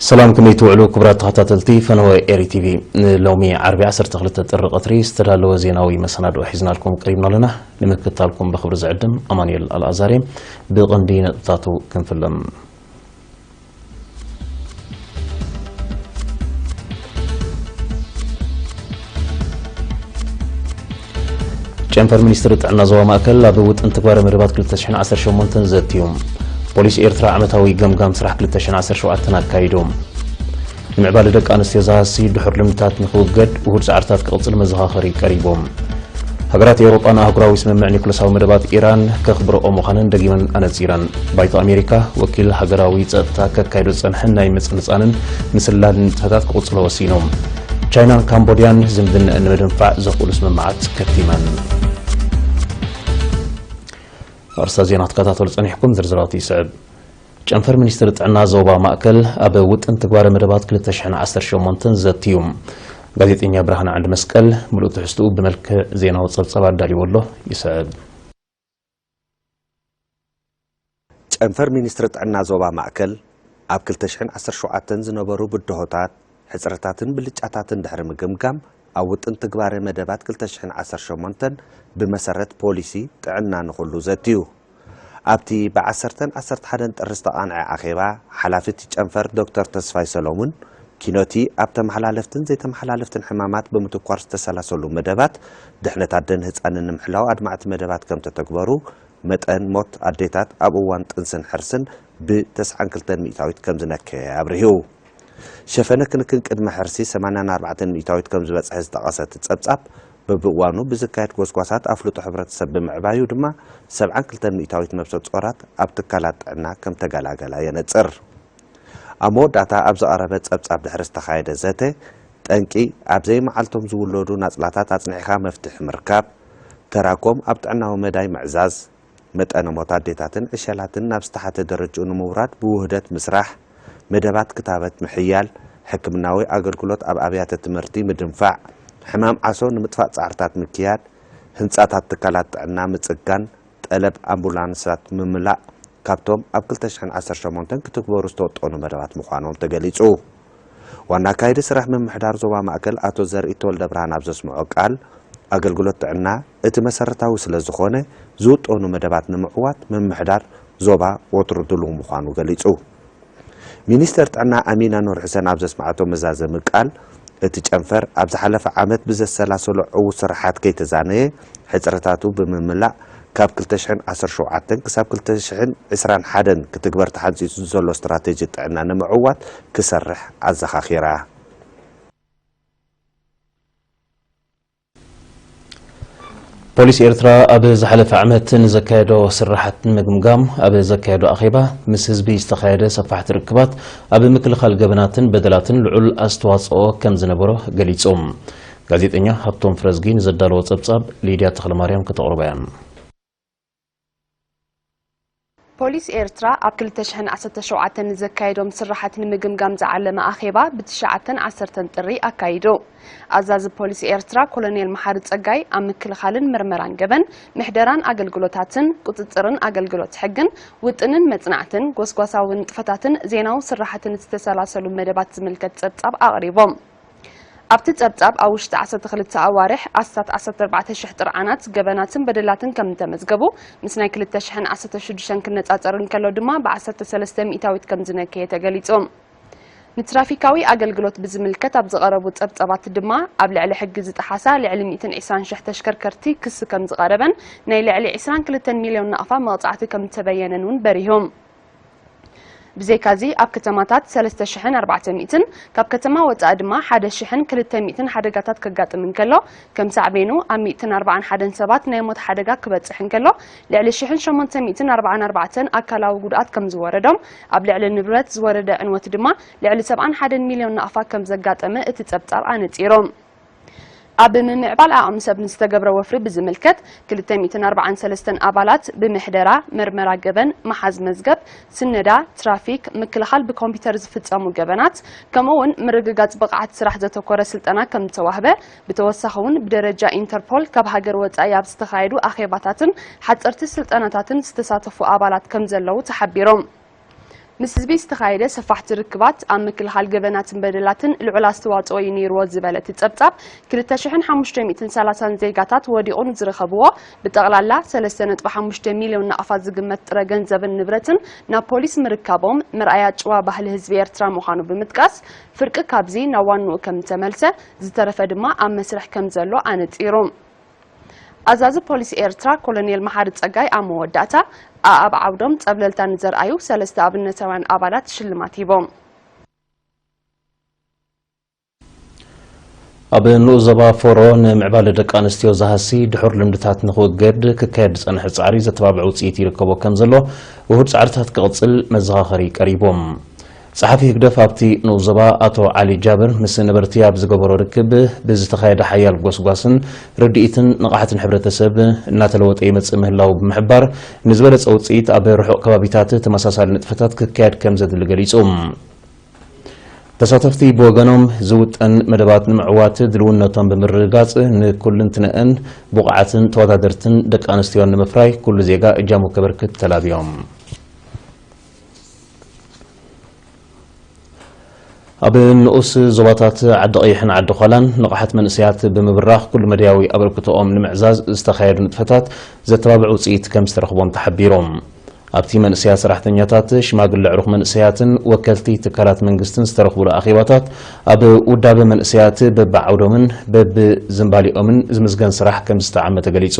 ሰላም፣ ከመይ ትውዕሉ ክቡራት ተኸታተልቲ ፈነወ ኤሪ ቲቪ? ንሎሚ ዓርቢ ዓሰርተ ክልተ ጥሪ ቀትሪ ዝተዳለወ ዜናዊ መሰናድኦ ሒዝናልኩም ቀሪብና ኣለና። ንምክትታልኩም ብኽብሪ ዝዕድም ኣማኑኤል ኣልኣዛር እየ። ብቐንዲ ነጥብታቱ ክንፍለም። ጨንፈር ሚኒስትሪ ጥዕና ዞባ ማእከል ኣብ ውጥን ትግባረ መደባት ክልተ ሽሕን ዓሰርተ ሸሞንተን ዘትዩ። ፖሊስ ኤርትራ ዓመታዊ ገምጋም ስራሕ ክልተ ሽሕን ዓሰርተ ሸውዓተን ኣካይዱ። ንምዕባለ ደቂ ኣንስትዮ ዝሃሲ ድሑር ልምድታት ንክውገድ ውሁድ ጻዕርታት ክቕጽል መዘኻኸሪ ቀሪቡ። ሃገራት ኤውሮጳ ንኣህጉራዊ ስምምዕ ኒኩለሳዊ መደባት ኢራን ከኽብርኦ ምዃነን ደጊመን ኣነጺረን። ባይቶ ኣሜሪካ ወኪል ሃገራዊ ጸጥታ ከካይዶ ዝጸንሐ ናይ ምጽንጻንን ምስላልን ንጥፈታት ክቕጽሎ ወሲኑ። ቻይናን ካምቦድያን ዝምድንአን ንምድንፋዕ ዘኽእሉ ስምምዓት ከቲመን። ኣርእስታት ዜና ክትከታተሉ ጸኒሕኩም፣ ዝርዝራቱ ይስዕብ። ጨንፈር ሚኒስትሪ ጥዕና ዞባ ማእከል ኣብ ውጥን ትግባረ መደባት ክልተ ሽሕን ዓሰርተ ሸሞንተን ዘትዩ። ጋዜጠኛ ብርሃን ዓንዲ መስቀል ምሉእ ትሕዝትኡ ብመልክዕ ዜናዊ ጸብጸብ ኣዳልይዎ ኣሎ፣ ይስዕብ። ጨንፈር ሚኒስትሪ ጥዕና ዞባ ማእከል ኣብ ክልተ ሽሕን ዓሰርተ ሸውዓተን ዝነበሩ ብድሆታት፣ ሕጽረታትን ብልጫታትን ድሕሪ ምግምጋም፣ ኣብ ውጥን ትግባረ መደባት ክልተ ሽሕን ዓሰርተ ሸሞንተን ብመሰረት ፖሊሲ ጥዕና ንኹሉ ዘትዩ። ኣብቲ ብዓሰርተን ዓሰርተ ሓደን ጥሪ ዝተቓንዐ ኣኼባ፣ ሓላፊ እቲ ጨንፈር ዶክተር ተስፋይ ሰሎሙን፣ ኪኖቲ ኣብ ተመሓላለፍትን ዘይተመሓላለፍትን ሕማማት ብምትኳር ዝተሰላሰሉ መደባት፣ ድሕነት ኣደን ህጻንን ንምሕላው ኣድማዕቲ መደባት ከም ተተግበሩ፣ መጠን ሞት ኣዴታት ኣብ እዋን ጥንስን ሕርስን ብተስዓን ክልተን ሚእታዊት ከም ዝነከየ ኣብሪሁ። ሸፈነ ክንክን ቅድመ ሕርሲ ሰማንያን ኣርባዕተን ሚእታዊት ከም ዝበጽሐ ዝጠቐሰ እቲ ጸብጻብ፣ በብእዋኑ ብዝካየድ ጎስጓሳት ኣፍልጦ ሕብረተሰብ ብምዕባዩ ድማ ሰብዓን ክልተን ሚእታዊት ነብሰ ጾራት ኣብ ትካላት ጥዕና ከም ተገላገላ የነጽር። ኣብ መወዳእታ ኣብ ዝቐረበ ጸብጻብ ድሕሪ ዝተኻየደ ዘተ፣ ጠንቂ ኣብ ዘይመዓልቶም ዝውለዱ ናጽላታት ኣጽኒዕኻ መፍትሒ ምርካብ፣ ተራኮም ኣብ ጥዕናዊ መዳይ ምዕዛዝ፣ መጠነ ሞት ኣዴታትን ዕሸላትን ናብ ዝተሓተ ደረጅኡ ንምውራድ ብውህደት ምስራሕ፣ መደባት ክታበት ምሕያል፣ ሕክምናዊ ኣገልግሎት ኣብ ኣብያተ ትምህርቲ ምድንፋዕ፣ ሕማም ዓሶ ንምጥፋእ ጻዕርታት ምክያድ፣ ህንጻታት ትካላት ጥዕና ምጽጋን፣ ጠለብ ኣምቡላንሳት ምምላእ ካብቶም ኣብ ክልተ ሽሕን ዓሰርተ ሸሞንተን ክትግበሩ ዝተወጠኑ መደባት ምዃኖም ተገሊጹ። ዋና ኣካያዲ ስራሕ ምምሕዳር ዞባ ማእከል ኣቶ ዘርኢ ተወልደብርሃን ኣብ ዘስምዖ ቃል፣ ኣገልግሎት ጥዕና እቲ መሰረታዊ ስለ ዝኾነ፣ ዝውጠኑ መደባት ንምዕዋት ምምሕዳር ዞባ ወትሩ ድሉው ምዃኑ ገሊጹ። ሚኒስተር ጥዕና ኣሚና ኑር ሕሰን ኣብ ዘስምዓቶ መዛዘሚ ቃል፣ እቲ ጨንፈር ኣብ ዝሓለፈ ዓመት ብዘሰላሰሎ ዕዉት ስራሓት ከይተዛነየ፣ ሕጽረታቱ ብምምላእ፣ ካብ ክልተ ሽሕን ዓሰርተ ሸውዓተን ክሳብ ክልተ ሽሕን ዕስራን ሓደን ክትግበር ተሓንጺጹ ዘሎ ስትራተጂ ጥዕና ንምዕዋት ክሰርሕ ኣዘኻኺራ። ፖሊስ ኤርትራ ኣብ ዝሓለፈ ዓመት ንዘካየዶ ስራሓት ንምግምጋም ኣብ ዘካየዶ ኣኼባ፣ ምስ ህዝቢ ዝተኻየደ ሰፋሕቲ ርክባት ኣብ ምክልኻል ገበናትን በደላትን ልዑል ኣስተዋጽኦ ከም ዝነበሮ ገሊጹ። ጋዜጠኛ ሃብቶም ፍረዝጊ ንዘዳለዎ ጸብጻብ ሊድያ ተኽለማርያም ከተቕርቦ እያ። ፖሊስ ኤርትራ ኣብ ክልተ ሽሕን ዓሰርተ ሸውዓተን ንዘካየዶም ስራሓት ንምግምጋም ዝዓለመ ኣኼባ ብትሽዓተን ዓሰርተን ጥሪ ኣካይዱ። ኣዛዚ ፖሊስ ኤርትራ ኮሎኔል መሓሪ ጸጋይ፣ ኣብ ምክልኻልን ምርመራን ገበን፣ ምሕደራን ኣገልግሎታትን፣ ቁጽጽርን ኣገልግሎት ሕግን፣ ውጥንን መጽናዕትን፣ ጎስጓሳዊ ንጥፈታትን ዜናዊ ስራሓትን ዝተሰላሰሉ መደባት ዝምልከት ጸብጻብ ኣቕሪቦም። ኣብቲ ጸብጻብ፣ ኣብ ውሽጢ ዓሰርተ ክልተ ኣዋርሕ ኣስታት ዓሰርተ ኣርባዕተ ሽሕ ጥርዓናት፣ ገበናትን በደላትን ከም እተመዝገቡ፣ ምስ ናይ ክልተ ሽሕን ዓሰርተ ሽዱሽተን ክነጻጸር እንከሎ ድማ፣ ብዓሰርተ ሰለስተ ሚእታዊት ከም ዝነከየ ተገሊጹ። ንትራፊካዊ ኣገልግሎት ብዝምልከት ኣብ ዝቐረቡ ጸብጻባት ድማ፣ ኣብ ልዕሊ ሕጊ ዝጠሓሳ ልዕሊ ሚእትን ዕስራን ሽሕ ተሽከርከርቲ ክሲ ከም ዝቐረበን፣ ናይ ልዕሊ ዕስራን ክልተን ሚልዮን ናቕፋ መቕጻዕቲ ከም እተበየነን እውን በሪሆም። ብዘይካዚ፣ ኣብ ከተማታት ሰለስተ ሽሕን ኣርባዕተ ሚእትን፣ ካብ ከተማ ወጻኢ ድማ ሓደ ሽሕን ክልተ ሚእትን ሓደጋታት ከጋጥም እንከሎ፣ ከም ሳዕቤኑ ኣብ ሚእትን ኣርባዓን ሓደን ሰባት ናይ ሞት ሓደጋ ክበጽሕ እንከሎ፣ ልዕሊ ሽሕን ሸሞንተ ሚእትን ኣርባዓን ኣርባዕተን ኣካላዊ ጉድኣት ከም ዝወረዶም፣ ኣብ ልዕሊ ንብረት ዝወረደ ዕንወት ድማ ልዕሊ ሰብዓን ሓደን ሚልዮን ናቕፋ ከም ዘጋጠመ እቲ ጸብጻብ ኣነጺሩ። ኣብ ምምዕባል ዓቕሚ ሰብ ንዝተገብረ ወፍሪ ብዝምልከት፣ ክልተ ሚእትን ኣርባዓን ሰለስተን ኣባላት ብምሕደራ፣ መርመራ ገበን፣ መሓዝ መዝገብ፣ ስነዳ፣ ትራፊክ፣ ምክልኻል ብኮምፒውተር ዝፍጸሙ ገበናት፣ ከምኡ እውን ምርግጋጽ ብቕዓት ስራሕ ዘተኮረ ስልጠና ከም ዝተዋህበ፣ ብተወሳኺ እውን ብደረጃ ኢንተርፖል ካብ ሃገር ወጻኢ ኣብ ዝተኻየዱ ኣኼባታትን ሓጸርቲ ስልጠናታትን ዝተሳተፉ ኣባላት ከም ዘለዉ ተሓቢሮም። ምስ ህዝቢ ዝተኻየደ ሰፋሕቲ ርክባት ኣብ ምክልኻል ገበናትን በደላትን ልዑል ኣስተዋፅኦ እዩ ነይርዎ ዝበለ እቲ ጸብጻብ፣ ክልተ ሽሕን ሓሙሽተ ሚእትን ሰላሳን ዜጋታት ወዲቑ ንዝረኸብዎ ብጠቕላላ ሰለስተ ነጥቢ ሓሙሽተ ሚልዮን ናቕፋ ዝግመት ጥረ ገንዘብን ንብረትን ናብ ፖሊስ ምርካቦም መርኣያ ጭዋ ባህሊ ህዝቢ ኤርትራ ምዃኑ ብምጥቃስ፣ ፍርቂ ካብዚ ናብ ዋንኡ ከም ዝተመልሰ፣ ዝተረፈ ድማ ኣብ መስርሕ ከም ዘሎ ኣነጺሩ። ኣዛዚ ፖሊስ ኤርትራ ኮሎኔል መሓሪ ጸጋይ ኣብ መወዳእታ፣ ኣኣብ ዓውዶም ጸብለልታ ንዘርኣዩ ሰለስተ ኣብነታውያን ኣባላት ሽልማት ሂቦም። ኣብ ንኡስ ዞባ ፎሮ ንምዕባለ ደቂ ኣንስትዮ ዝሃሲ ድሑር ልምድታት ንኽውገድ ክካየድ ዝጸንሐ ጻዕሪ ዘተባብዕ ውጽኢት ይርከቦ ከም ዘሎ፣ ውሁድ ጻዕርታት ክቕጽል መዘኻኸሪ ቀሪቦም። ጸሓፊ ህግደፍ ኣብቲ ንኡስ ዞባ ኣቶ ዓሊ ጃብር ምስ ነበርቲ ኣብ ዝገበሮ ርክብ፣ ብዝተኻየደ ሓያል ጎስጓስን ርድኢትን ንቕሓትን ሕብረተሰብ እናተለወጠ ይመጽእ ምህላዉ ብምሕባር፣ ንዝበለጸ ውጽኢት ኣብ ርሑቕ ከባቢታት ተመሳሳሊ ንጥፈታት ክካየድ ከም ዘድሊ ገሊጹ። ተሳተፍቲ ብወገኖም፣ ዝውጠን መደባት ንምዕዋት ድልውነቶም ብምርግጋጽ፣ ንኩልንትነአን ብቑዓትን ተወዳደርትን ደቂ ኣንስትዮን ንምፍራይ ኩሉ ዜጋ እጃሙ ከበርክት ተላብዮም። ኣብ ንኡስ ዞባታት ዓዲ ቀይሕን ዓዲ ዃላን ንቕሓት መንእሰያት ብምብራኽ ኩሉ መዳያዊ ኣበርክቶኦም ንምዕዛዝ ዝተኻየዱ ንጥፈታት ዘተባብዕ ውጽኢት ከም ዝተረኽቦም ተሓቢሩ። ኣብቲ መንእሰያት ሰራሕተኛታት፣ ሽማግለ ዕሩኽ መንእሰያትን ወከልቲ ትካላት መንግስትን ዝተረኽቡሉ ኣኼባታት፣ ኣብ ውዳበ መንእሰያት በብዓውዶምን በብዝንባሊኦምን ዝምዝገን ስራሕ ከም ዝተዓመ ተገሊጹ።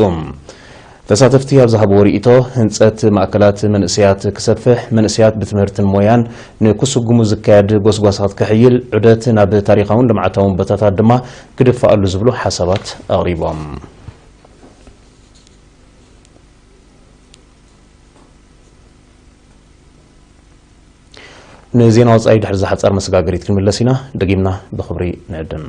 ተሳተፍቲ ኣብ ዝሃብዎ ርእይቶ፣ ህንጸት ማእከላት መንእሰያት ክሰፍሕ፣ መንእሰያት ብትምህርትን ሞያን ንክስጉሙ ዝካየድ ጎስጓሳት ክሕይል፣ ዑደት ናብ ታሪኻውን ልምዓታውን ቦታታት ድማ ክድፋኣሉ ዝብሉ ሓሳባት ኣቕሪቦም። ንዜና ወጻኢ ድሕሪ ዝሓጻር መሰጋገሪት ክንምለስ ኢና። ደጊምና ብኽብሪ ንዕድም።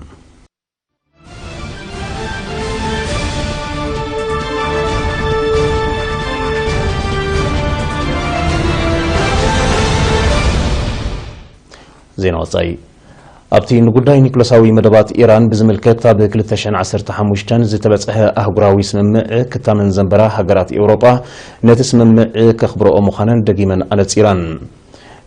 ዜና ወጻኢ። ኣብቲ ንጉዳይ ኒኩለሳዊ መደባት ኢራን ብዝምልከት ኣብ ክልተ ሽሕን ዓሰርተ ሓሙሽተን ዝተበጽሐ ኣህጉራዊ ስምምዕ ክታመን ዘንበራ ሃገራት ኤውሮጳ ነቲ ስምምዕ ከኽብረኦ ምዃነን ደጊመን ኣነጺረን።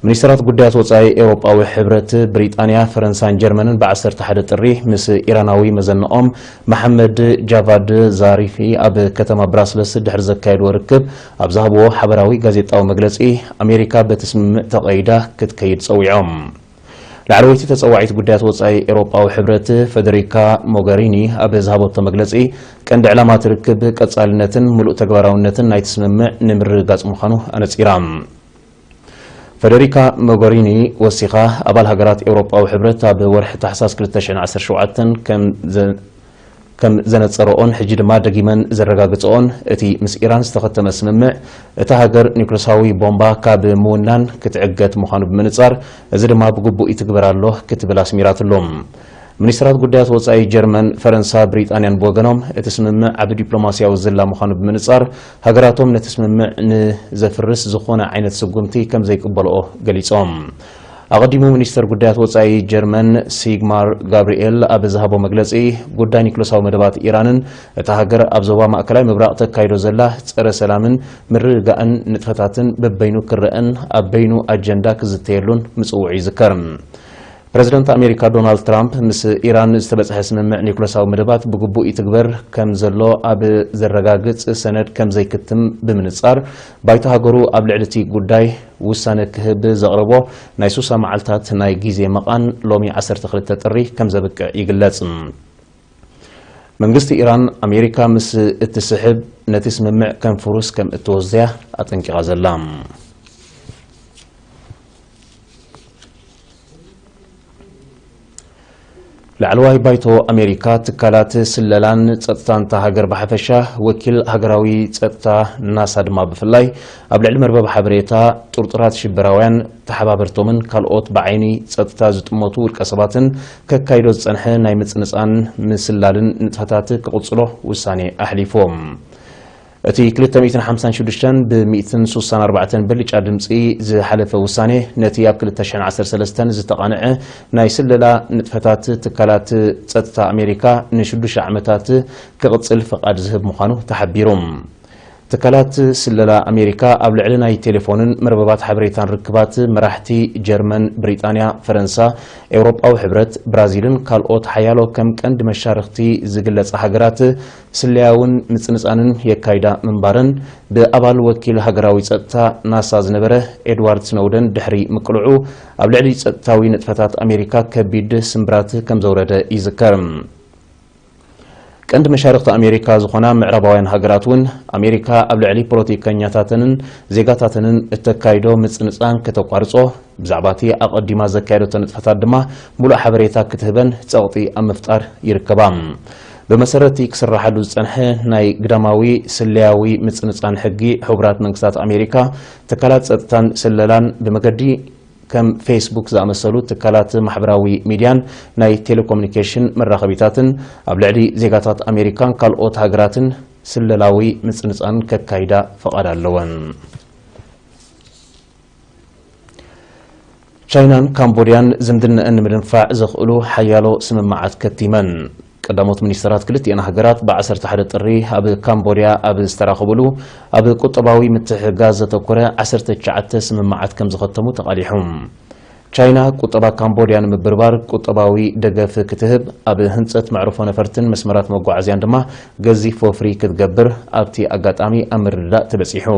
ሚኒስተራት ጉዳያት ወጻኢ ኤውሮጳዊ ሕብረት ብሪጣንያ፣ ፈረንሳን ጀርመንን ብዓሰርተ ሓደ ጥሪ ምስ ኢራናዊ መዘንኦም መሓመድ ጃቫድ ዛሪፊ ኣብ ከተማ ብራስለስ ድሕሪ ዘካየድዎ ርክብ ኣብ ዝሃብዎ ሓበራዊ ጋዜጣዊ መግለጺ፣ ኣሜሪካ በቲ ስምምዕ ተቐይዳ ክትከይድ ጸዊዖም። ላዕለወይቲ ተጸዋዒት ጉዳያት ወጻኢ ኤውሮጳዊ ሕብረት ፈደሪካ ሞገሪኒ ኣብ ዝሃበቶ መግለጺ፣ ቀንዲ ዕላማ እቲ ርክብ ቀጻልነትን ምሉእ ተግባራውነትን ናይቲ ስምምዕ ንምርግጋጽ ምዃኑ ኣነጺራ። ፈደሪካ ሞገሪኒ ወሲኻ፣ ኣባል ሃገራት ኤውሮጳዊ ሕብረት ኣብ ወርሒ ታሕሳስ ክልተ ሽሕን ዓሰርተ ሸውዓተን ከም ዘ-፣ ከም ዘነጸረኦን ሕጂ ድማ ደጊመን ዘረጋግጸኦን፣ እቲ ምስ ኢራን ዝተኸተመ ስምምዕ እታ ሃገር ኒውክለሳዊ ቦምባ ካብ ምውናን ክትዕገት ምዃኑ ብምንጻር፣ እዚ ድማ ብግቡእ ይትግበር ኣሎ ክትብል ኣስሚራትሉ። ሚኒስትራት ጉዳያት ወጻኢ ጀርመን፣ ፈረንሳ፣ ብሪጣንያን ብወገኖም፣ እቲ ስምምዕ ዓቢ ዲፕሎማስያዊ ዝላ ምዃኑ ብምንጻር፣ ሃገራቶም ነቲ ስምምዕ ንዘፍርስ ዝኾነ ዓይነት ስጉምቲ ከም ዘይቅበልኦ ገሊጾም። ኣቐዲሙ ሚኒስተር ጉዳያት ወጻኢ ጀርመን ሲግማር ጋብርኤል ኣብ ዝሃቦ መግለጺ፣ ጉዳይ ኒክለሳዊ መደባት ኢራንን እታ ሃገር ኣብ ዞባ ማእከላይ ምብራቕ ተካይዶ ዘላ ጸረ ሰላምን ምርግጋእን ንጥፈታትን በበይኑ ክረአን ኣብ በይኑ ኣጀንዳ ክዝተየሉን ምጽውዑ ይዝከር። ፕረዚደንት ኣሜሪካ ዶናልድ ትራምፕ ምስ ኢራን ዝተበጽሐ ስምምዕ ኒኩለሳዊ መደባት ብግቡእ ይትግበር ከም ዘሎ ኣብ ዘረጋግጽ ሰነድ ከም ዘይክትም ብምንጻር፣ ባይቶ ሃገሩ ኣብ ልዕሊ እቲ ጉዳይ ውሳነ ክህብ ዘቕረቦ ናይ ሱሳ መዓልታት ናይ ግዜ መቓን ሎሚ ዓሰርተ ክልተ ጥሪ ከም ዘብቅዕ ይግለጽ። መንግስቲ ኢራን፣ ኣሜሪካ ምስ እትስሕብ ነቲ ስምምዕ ከም ፍሩስ ከም እትወስድያ ኣጠንቂቓ ዘላ። ላዕለዋይ ባይቶ ኣሜሪካ፣ ትካላት ስለላን ጸጥታን እታ ሃገር ብሓፈሻ፣ ወኪል ሃገራዊ ጸጥታ ናሳ ድማ ብፍላይ፣ ኣብ ልዕሊ መርበብ ሓበሬታ ጥርጡራት ሽበራውያን፣ ተሓባበርቶምን ካልኦት ብዓይኒ ጸጥታ ዝጥመቱ ውልቀ ሰባትን ከካይዶ ዝጸንሐ ናይ ምጽንጻን ምስላልን ንጥፈታት ክቕጽሎ ውሳኔ ኣሕሊፎም። እቲ ክልተ ሚእትን ሓምሳን ሽዱሽተን ብሚእትን ሱሳን ኣርባዕተን ብልጫ ድምጺ ዝሓለፈ ውሳኔ፣ ነቲ ኣብ ክልተ ሽሕን ዓሰርተ ሰለስተን ዝተቓንዐ ናይ ስለላ ንጥፈታት ትካላት ጸጥታ ኣሜሪካ ንሽዱሽተ ዓመታት ክቕጽል ፍቓድ ዝህብ ምዃኑ ተሓቢሩ። ትካላት ስለላ ኣሜሪካ ኣብ ልዕሊ ናይ ቴሌፎንን መርበባት ሓበሬታን ርክባት መራሕቲ ጀርመን፣ ብሪጣንያ፣ ፈረንሳ፣ ኤውሮጳዊ ሕብረት፣ ብራዚልን ካልኦት ሓያሎ ከም ቀንዲ መሻርኽቲ ዝግለጻ ሃገራት ስለያውን ምጽንጻንን የካይዳ ምንባረን ብኣባል ወኪል ሃገራዊ ጸጥታ ናሳ ዝነበረ ኤድዋርድ ስኖውደን ድሕሪ ምቅልዑ ኣብ ልዕሊ ጸጥታዊ ንጥፈታት ኣሜሪካ ከቢድ ስምብራት ከም ዘውረደ ይዝከር። ቀንዲ መሻርኽቲ ኣሜሪካ ዝኾና ምዕራባውያን ሃገራት እውን ኣሜሪካ ኣብ ልዕሊ ፖለቲከኛታተንን ዜጋታተንን እተካይዶ ምጽንጻን ከተቋርጾ፣ ብዛዕባ እቲ ኣቐዲማ ዘካየደቶ ንጥፈታት ድማ ሙሉእ ሓበሬታ ክትህበን ጸቕጢ ኣብ ምፍጣር ይርከባ። ብመሰረት እቲ ክስራሓሉ ዝጸንሐ ናይ ግዳማዊ ስለያዊ ምጽንጻን ሕጊ ሕቡራት መንግስታት ኣሜሪካ፣ ትካላት ጸጥታን ስለላን ብመገዲ ከም ፌስቡክ ዝኣመሰሉ ትካላት ማሕበራዊ ሚድያን ናይ ቴሌኮሙኒኬሽን መራኸቢታትን ኣብ ልዕሊ ዜጋታት ኣሜሪካን ካልኦት ሃገራትን ስለላዊ ምጽንጻን ከካይዳ ፍቓድ ኣለወን። ቻይናን ካምቦድያን ዝምድነአን ንምድንፋዕ ዘኽእሉ ሓያሎ ስምምዓት ከቲመን። ቀዳሞት ሚኒስተራት ክልቲኣን ሃገራት ብ ዓሰርተ ሓደ ጥሪ ኣብ ካምቦድያ ኣብ ዝተራኸብሉ፣ ኣብ ቁጠባዊ ምትሕግጋዝ ዘተኮረ ዓሰርተ ትሽዓተ ስምምዓት ከም ዝኸተሙ ተቓሊሑ። ቻይና ቁጠባ ካምቦድያ ንምብርባር ቁጠባዊ ደገፍ ክትህብ፣ ኣብ ህንጸት መዕርፎ ነፈርትን መስመራት መጓዓዝያን ድማ ገዚፍ ወፍሪ ክትገብር ኣብቲ ኣጋጣሚ ኣብ ምርድዳእ ተበጺሑ።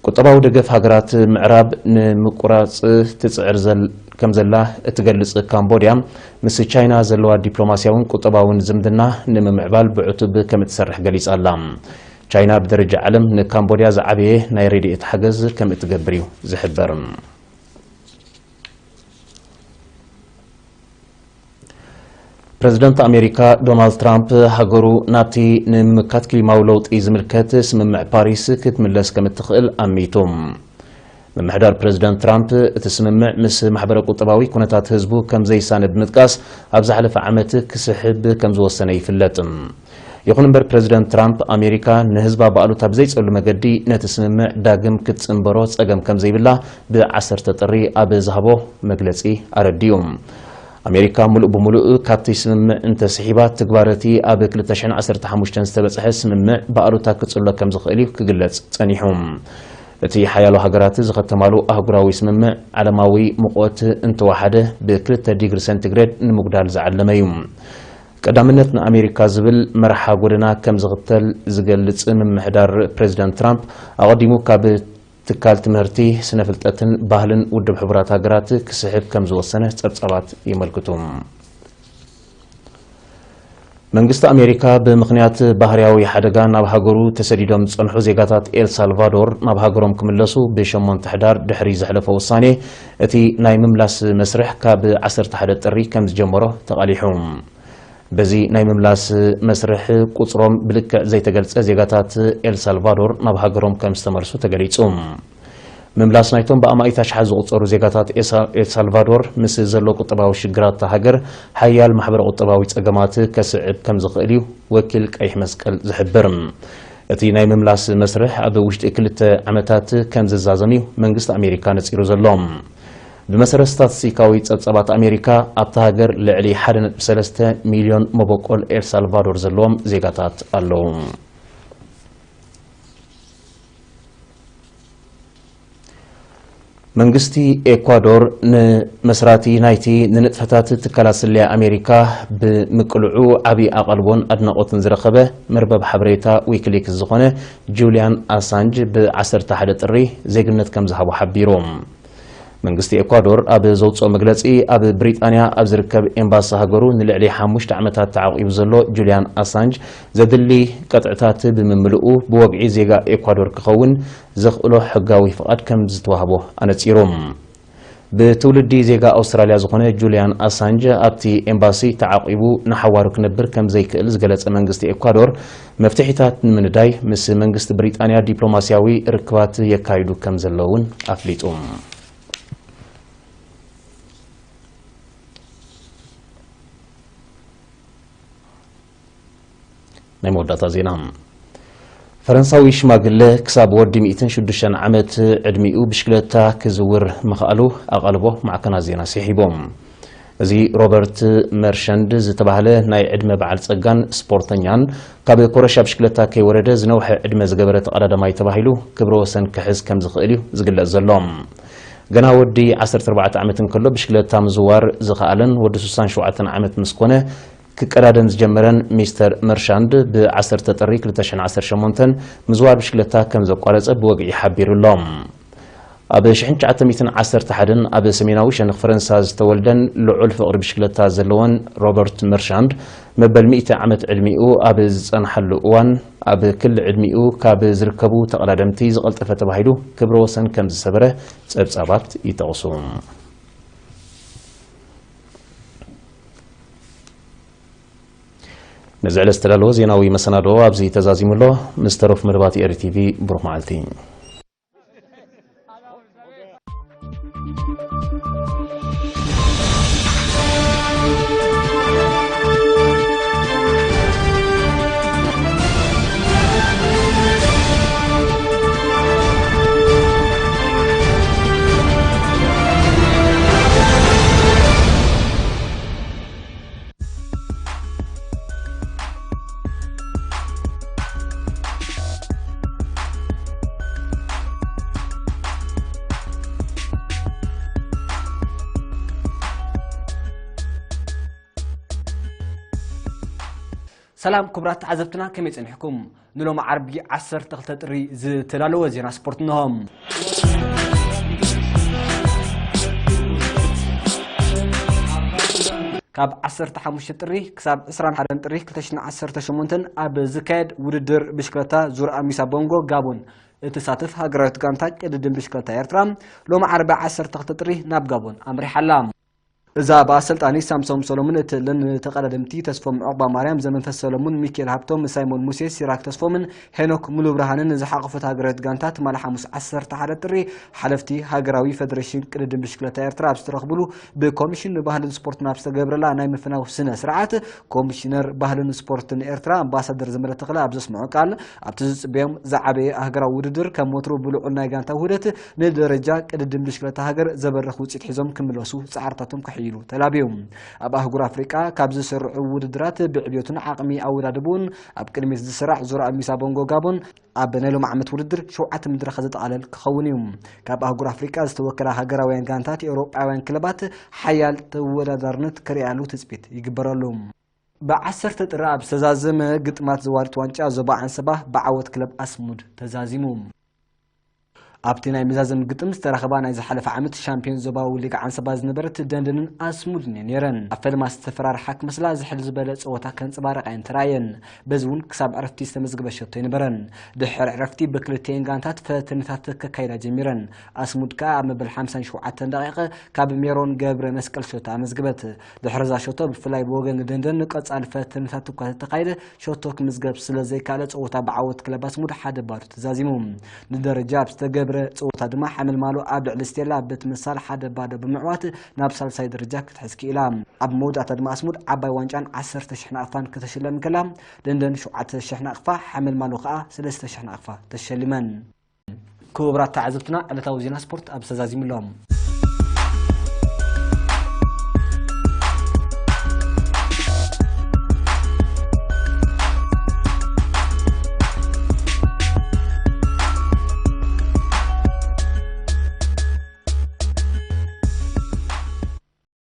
ቁጠባዊ ደገፍ ሃገራት ምዕራብ ንምቁራጽ ትጽዕር ዘል-፣ ከም ዘላ እትገልጽ ካምቦድያ፣ ምስ ቻይና ዘለዋ ዲፕሎማስያውን ቁጠባውን ዝምድና ንምምዕባል ብዕቱብ ከም እትሰርሕ ገሊጻ ኣላ። ቻይና ብደረጃ ዓለም ንካምቦድያ ዝዓበየ ናይ ረድኤት ሓገዝ ከም እትገብር እዩ ዝሕበር። ፕረዚደንት ኣሜሪካ ዶናልድ ትራምፕ፣ ሃገሩ ናብቲ ንምምካት ክሊማዊ ለውጢ ዝምልከት ስምምዕ ፓሪስ ክትምለስ ከም እትኽእል ኣሚቱ። ምምሕዳር ፕረዚደንት ትራምፕ፣ እቲ ስምምዕ ምስ ማሕበረ ቁጠባዊ ኩነታት ህዝቡ ከም ዘይሳነ ብምጥቃስ፣ ኣብ ዝሓለፈ ዓመት ክስሕብ ከም ዝወሰነ ይፍለጥ። ይኹን እምበር፣ ፕረዚደንት ትራምፕ፣ ኣሜሪካ ንህዝባ ብኣሉታ ብዘይጸሉ መገዲ ነቲ ስምምዕ ዳግም ክትጽንበሮ ጸገም ከም ዘይብላ ብ ዓሰርተ ጥሪ ኣብ ዝሃቦ መግለጺ ኣረዲኡ። ኣሜሪካ ምሉእ ብምሉእ ካብቲ ስምምዕ እንተስሒባ፣ ትግባረ እቲ ኣብ ክልተ ሽሕን ዓሰርተ ሓሙሽተን ዝተበጽሐ ስምምዕ ብኣሉታ ክጽሎ ከም ዝኽእል እዩ ክግለጽ ጸኒሑ። እቲ ሓያሎ ሃገራት ዝኸተማሉ ኣህጉራዊ ስምምዕ፣ ዓለማዊ ሙቐት እንተወሓደ ብ ክልተ ዲግሪ ሴንቲግሬድ ንምጉዳል ዝዓለመ እዩ። ቀዳምነት ንኣሜሪካ ዝብል መርሓ ጎደና ከም ዝኽተል ዝገልጽ ምምሕዳር ፕረዚደንት ትራምፕ፣ ኣቐዲሙ ካብ ትካል ትምህርቲ፣ ስነ ፍልጠትን ባህልን ውድብ ሕቡራት ሃገራት ክስሕብ ከም ዝወሰነ ጸብጻባት የመልክቱ። መንግስቲ ኣሜሪካ ብምኽንያት ባህርያዊ ሓደጋ ናብ ሃገሩ ተሰዲዶም ዝጸንሑ ዜጋታት ኤል ሳልቫዶር ናብ ሃገሮም ክምለሱ ብሸሞንተ ሕዳር ድሕሪ ዘሕለፎ ውሳኔ፣ እቲ ናይ ምምላስ መስርሕ ካብ ዓሰርተ ሓደ ጥሪ ከም ዝጀመሮ ተቓሊሑ። በዚ ናይ ምምላስ መስርሕ ቁጽሮም ብልክዕ ዘይተገልጸ ዜጋታት ኤል ሳልቫዶር ናብ ሃገሮም ከም ዝተመልሱ ተገሊጹ። ምምላስ ናይቶም ብኣማኢት ኣሽሓት ዝቑጸሩ ዜጋታት ኤሳ-፣ ኤል ሳልቫዶር ምስ ዘሎ ቁጠባዊ ሽግራት እታ ሃገር ሓያል ማሕበረ ቁጠባዊ ጸገማት ከስዕብ ከም ዝኽእል እዩ ወኪል ቀይሕ መስቀል ዝሕብር። እቲ ናይ ምምላስ መስርሕ ኣብ ውሽጢ ክልተ ዓመታት ከም ዝዛዘም እዩ መንግስቲ ኣሜሪካ ነጺሩ ዘሎ። ብመሰረት ስታትስቲካዊ ጸብጻባት ኣሜሪካ፣ ኣብታ ሃገር ልዕሊ ሓደ ነጥቢ ሰለስተ ሚልዮን መበቆል ኤል ሳልቫዶር ዘለዎም ዜጋታት ኣለዉ። መንግስቲ ኤኳዶር ንመስራቲ ናይቲ ንንጥፈታት ትካላት ስለያ ኣሜሪካ ብምቅልዑ ዓቢ ኣቓልቦን ኣድናቖትን ዝረኸበ መርበብ ሓበሬታ ዊኪሊክስ ዝኾነ ጁልያን ኣሳንጅ ብ ዓሰርተ ሓደ ጥሪ ዜግነት ከም ዝሃቦ ሓቢሩ። መንግስቲ ኤኳዶር ኣብ ዘውጽኦ መግለጺ፣ ኣብ ብሪጣንያ ኣብ ዝርከብ ኤምባሲ ሃገሩ ንልዕሊ ሓሙሽተ ዓመታት ተዓቂቡ ዘሎ ጁልያን ኣሳንጅ ዘድሊ ቀጥዕታት ብምምልኡ ብወግዒ ዜጋ ኤኳዶር ክኸውን ዘኽእሎ ሕጋዊ ፍቓድ ከም ዝተዋህቦ ኣነጺሩ። ብትውልዲ ዜጋ ኣውስትራልያ ዝኾነ ጁልያን ኣሳንጅ ኣብቲ ኤምባሲ ተዓቂቡ ንሓዋሩ ክነብር ከም ዘይክእል ዝገለጸ መንግስቲ ኤኳዶር፣ መፍትሒታት ንምንዳይ ምስ መንግስቲ ብሪጣንያ ዲፕሎማስያዊ ርክባት የካይዱ ከም ዘለውን ኣፍሊጡ። ናይ መወዳእታ ዜና። ፈረንሳዊ ሽማግለ ክሳብ ወዲ ሚእትን ሽዱሽተን ዓመት ዕድሚኡ ብሽክለታ ክዝውር ምኽኣሉ ኣቓልቦ ማዕከናት ዜና ስሒቦም። እዚ ሮበርት መርሸንድ ዝተባህለ ናይ ዕድመ በዓል ጸጋን ስፖርተኛን፣ ካብ ኮረሻ ብሽክለታ ከይወረደ ዝነውሐ ዕድመ ዝገበረ ተቐዳዳማይ ተባሂሉ ክብረ ወሰን ክሕዝ ከም ዝኽእል እዩ ዝግለጽ ዘሎ። ገና ወዲ ዓሰርተ ኣርባዕተ ዓመት እንከሎ ብሽክለታ ምዝዋር ዝኸኣለን ወዲ ስሳን ሸውዓተን ዓመት ምስ ኮነ ክቀዳደም ዝጀመረን ሚስተር መርሻንድ፣ ብ ዓሰርተ ጥሪ ክልተ ሽሕን ዓሰርተ ሸሞንተን ምዝዋር ብሽክለታ ከም ዘቋረጸ ብወግዒ ሓቢሩ ኣሎ። ኣብ ሽሕን ትሽዓተ ሚእትን ዓሰርተ ሓደን ኣብ ሰሜናዊ ሸነኽ ፈረንሳ ዝተወልደን ልዑል ፍቕሪ ብሽክለታ ዘለዎን ሮበርት መርሻንድ፣ መበል ሚእቲ ዓመት ዕድሚኡ ኣብ ዝጸንሓሉ እዋን፣ ኣብ ክሊ ዕድሚኡ ካብ ዝርከቡ ተቐዳደምቲ ዝቐልጠፈ ተባሂሉ ክብረ ወሰን ከም ዝሰበረ ጸብጻባት ይጠቕሱ። ነዚ ዕለት ዝተዳለወ ዜናዊ መሰናዶ ኣብዚ ተዛዚሙ ኣሎ። ምስ ተረፉ መደባት ኤሪ ቲቪ ብሩኽ መዓልቲ። ሰላም ክቡራት ተዓዘብትና፣ ከመይ ጸኒሕኩም? ንሎሚ ዓርቢ ዓሰርተ ክልተ ጥሪ ዝተዳለወ ዜና ስፖርት እንሆ። ካብ ዓሰርተ ሓሙሽተ ጥሪ ክሳብ ዕስራን ሓደን ጥሪ ክልተ ሽሕን ዓሰርተ ሸሞንተን ኣብ ዝካየድ ውድድር ብሽክለታ ዙር ኣሚሳ ቦንጎ ጋቦን እትሳተፍ ሃገራዊት ጋንታ ቅድድም ብሽክለታ ኤርትራ ሎሚ ዓርቢ ዓሰርተ ክልተ ጥሪ ናብ ጋቦን ኣምሪሓ ኣላ። እዛ ብኣሰልጣኒ ሳምሶም ሰሎሙን እትእለን ንተቐዳደምቲ ተስፎም ዑቕባ ማርያም፣ ዘመንፈስ ሰሎሙን፣ ሚካኤል ሃብቶም፣ ሳይሞን ሙሴ፣ ሲራክ ተስፎምን ሄኖክ ሙሉብርሃንን ዝሓቖፈት ሃገራዊት ጋንታ ትማሊ ሓሙስ ዓሰርተ ሓደ ጥሪ ሓለፍቲ ሃገራዊ ፈደሬሽን ቅድድም ብሽክለታ ኤርትራ ኣብ ዝተረኽብሉ ብኮሚሽን ባህልን ስፖርትን ኣብ ዝተገብረላ ናይ ምፍናው ስነ ስርዓት ኮሚሽነር ባህልን ስፖርትን ኤርትራ ኣምባሳደር ዘመደ ተኽለ ኣብ ዘስምዖ ቃል ኣብቲ ዝጽበዮም ዝዓበየ ሃገራዊ ውድድር ከም ወትሩ ብልዑል ናይ ጋንታ ውህደት ንደረጃ ቅድድም ብሽክለታ ሃገር ዘበርኽ ውጽኢት ሒዞም ክምለሱ ጻዕርታቶም ከሕይሉ ተላብዩ። ኣብ ኣህጉር ኣፍሪቃ ካብ ዝስርዑ ውድድራት ብዕብዮትን ዓቕሚ ኣወዳድብኡን ኣብ ቅድሚት ዝስራዕ ዙር ኣሚሳ ቦንጎ ጋቦን ኣብ ናይ ሎም ዓመት ውድድር ሸውዓተ መድረኽ ዘጠቓለል ክኸውን እዩ። ካብ ኣህጉር ኣፍሪቃ ዝተወከላ ሃገራውያን ጋንታት ኤውሮጳውያን ክለባት ሓያል ተወዳዳርነት ክርእያሉ ትጽቢት ይግበረሉ። ብዓሰርተ ጥሪ ኣብ ዝተዛዘመ ግጥማት ዘዋሪት ዋንጫ ዞባ ዓንሰባ ብዓወት ክለብ ኣስሙድ ተዛዚሙ። ኣብቲ ናይ መዛዘሚ ግጥም ዝተረኸባ ናይ ዝሓለፈ ዓመት ሻምፒዮን ዞባዊ ሊግ ዓንሰባ ዝነበረት ደንደንን ኣስሙድን እየን ነይረን። ኣብ ፈለማ ዝተፈራርሓ ክመስላ ዝሕል ዝበለ ጸወታ ከንጸባርቓ እየን ተራእየን። በዚ እውን ክሳብ ዕረፍቲ ዝተመዝገበ ሸቶ ኣይነበረን። ድሕሪ ዕረፍቲ ብክልቲኤን ጋንታት ፈተነታት ከካይዳ ጀሚረን። ኣስሙድ ከኣ ኣብ መበል ሓምሳን ሸውዓተን ደቂቕ ካብ ሜሮን ገብረ መስቀል ሸቶ ኣመዝግበት። ድሕሪ እዛ ሸቶ ብፍላይ ብወገን ደንደን ቀጻሊ ፈተነታት እኳ ተተኻይደ ሸቶ ክምዝገብ ስለ ዘይከኣለ ጸወታ ብዓወት ክለብ ኣስሙድ ሓደ ባዶ ተዛዚሙ። ንደረጃ ኣብ ዝተገብረ ጸወታ ድማ ሓመልማሎ ኣብ ልዕሊ ስቴላ ብትምሳል ሓደ ባዶ ብምዕዋት ናብ ሳልሳይ ደረጃ ክትሕዝ ክኢላ። ኣብ መወዳእታ ድማ ኣስሙድ ዓባይ ዋንጫን ዓሰርተ ሽሕ ናቕፋን ክትሽለም ከላ ደንደን ሸውዓተ ሽሕ ናቕፋ ሓመልማሎ ከኣ ሰለስተ ሽሕ ናቕፋ ተሸሊመን። ክቡራት ተዓዘብትና ዕለታዊ ዜና ስፖርት ኣብ ተዛዚሙ ኣሎ።